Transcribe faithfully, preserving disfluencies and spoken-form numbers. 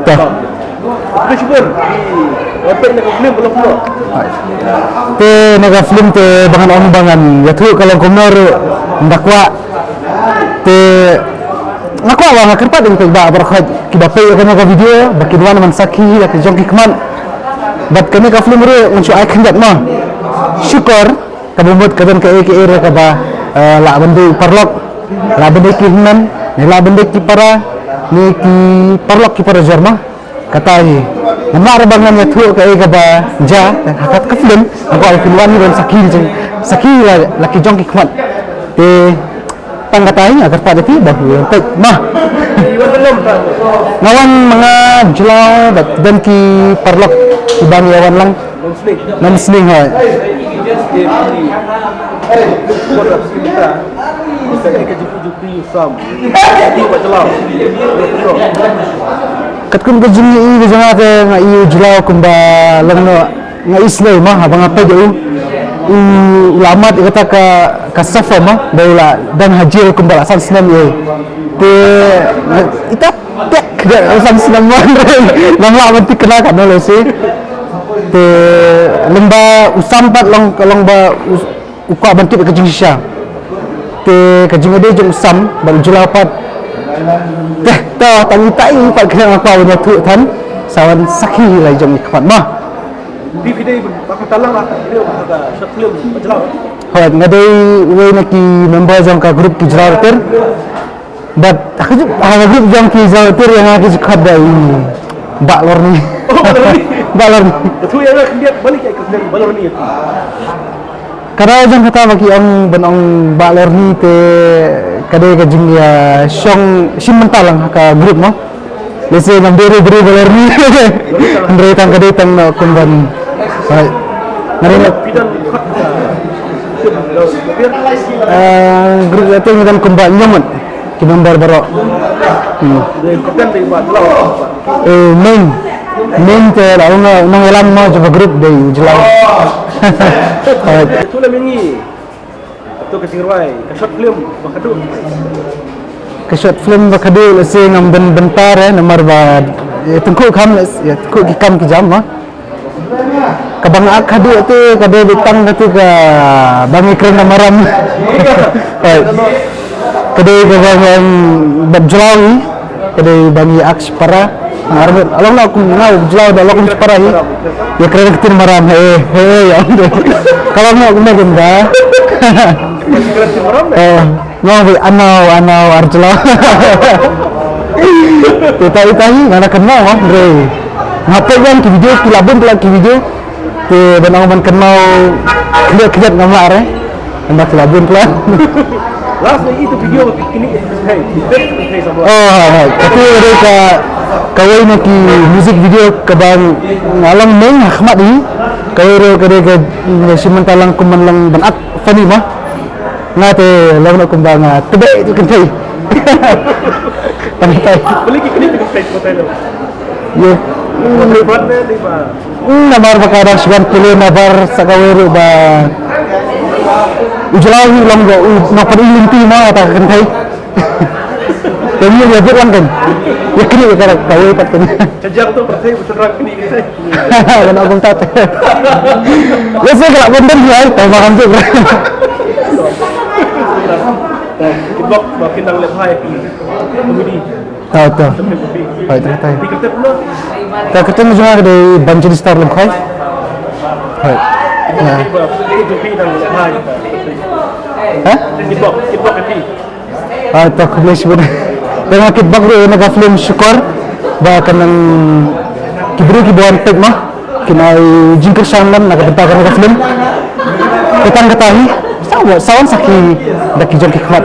Te. Te na ka film te ba ngan ong ba ngan ïathuh ka long kumno ruh, ynda kwah. Te nga kwah ba nga kyrpad ïa ki paidbah baroh kiba peit ïa kane ka video ba kin wan ban sakhi ïa ki jong ki khmat. Bad kane ka film ruh ngan shu ai khyndiat mo. Shukor. Kaba mut ka don kaei kaei ruh kaba, eh, lah ban dei paralok, lah ban dei ki hynmen, ne lah ban dei ki para, ne ki paralok ki para jor ma. Kata hi. Namar ba ngan ïathuh kaei kaba jia ha kat ka film, nga kwah ba phin wan ban sakhi jong, sakhi la, la ki jong ki khmat. Te tang kata hi nga kyrpad ïa phi ba phin peit ma. Nga wan ma nga jylla bad don ki paralok kiba ngi ïa wan lang. Nang sning hoi. Katkum ka jingïohi ka jong nga te nga ïohi u Jyllaw kumba long noh, nga ïohi slei ma haba nga peit ïa u. U la mad ïa kata ka, ka suffer ma, ba u la dang ha jail kumba la san snem ïa. Te nga ita pek da san snem ma. Ngam lah ban thikna katno lehse. Te lyngba u Sam pat long, long ba u, u kwah ban tip ïa ka jingshisha. Te ka jingïadei jong u Sam bad u Jyllaw pat. Te to tang ita i pat kane nga kwah ban ïathuh than sa wan sakhi la jong i khmat ma. Phi phi dei ba ka talang la ka video ba ka short film ba Jyllaw. Hooid, nga dei uwei na ki member jong ka group ki Jyllaw Rter. Bad ha ka group, ha ka group jong ki Jyllaw Rter ïa nga ki ju khot da i Bah Lorni. Oh, Bah Lorni. Bah Lorni. Ka thu ïa nga khyndiat, balei ki ai kyrteng Bah Lorni ïa phi? Ka daw jong kata ba ki ong ban ong Bah Lorni te ka dei ka jingïashong shim bynta lang ha ka group mo. Lehse ngam dei ruh briew Bah Lorni. Hynrei tang ka dei tang noh kumban. Hooid. Nga dei noh. Phi don khot, ah, group ïa te ngi don kumba hynñiew ngut. Ki member baroh. Hmm. Dei kyrteng dei Bah Jyllaw. Eh, main. Main te la u nong, nongïalam mo jong ka group dei u Jyllaw. Hooid. Ïathuh lem ïa ngi. Kato ka jingrwai, ka short film ba khadduh. Ka short film ba khadduh lehse ngam don bynta re, namar ba, eh, tyngkhuh kam, eh, tyngkhuh ki kam ki jam ma. Kaba nga ak khadduh te ka dei tang katu kaba ngi kren da maram. Hooid. Ka dei kaba ngi bad Jyllaw hi. Ka dei ba ngi ak shipara. Nga arngut. Along na kum nga u Jyllaw da long kum shipara hi. Ïa kren ka ktien maram. He, he, ïa. Ka long na kum na kum da. Eh, nga ong ba anaw, anaw ar Jyllaw. Te ta ita hi nga na kynmaw, hynrei nga peit ïa ki video, ki la bun palat ki video. Te ban ong ban kynmaw khyndiat khyndiat ngam lah re. Ngam lah, ki la bun palat. Last night itu video kini, hey, hey, hey, sama. Oh, ha, ha. Katu ka dei ka, kawei na ki music video kaba nga long main ha khmat hi. Kawei ruh ka dei ka, mm, shim bynta lang kum ban long ban act funny ma. Nga te long noh kumba nga tbeh ïa ki kynthei. Tang tai. Balei ki kynthei ki kynthei kumta lo? Ye. Kumta ban ne di ba. Hmm, namar ba ka dang shu ban pule namar sa kawei ruh ba u Jyllaw hi long ba u nongpynim lynti ma kata ka kynthei. Te ngi ïa bud wan kan. Ïa kane ka kawei pat kan. Ka jang tu pyrthei ba shynrang kane kynthei. Kan ong kumta te. Lehse ka lah ban don hi ai, tang ba kam tu. Kimbok ba phin nang lehbha ïa ki komedi. Tau, tau. Hai, tau, tau. Phi kyrteng kumno? Ka kyrteng jong nga ka dei Banjali Star Lymkhoi. Hai. Phi ba phi nang lehbha ïa ki. Ha? Kimbok, kimbok ïa phi. Ah, to, khublei shibun. Te nga kitbok ruh na ka film Shukor ba kan nang ki briew kiba wan peit ma kin ai jingkyrshan lem na ka bynta kane ka film. Te tang kata hi, sa wan, sa wan sakhi da ki jong ki khmat.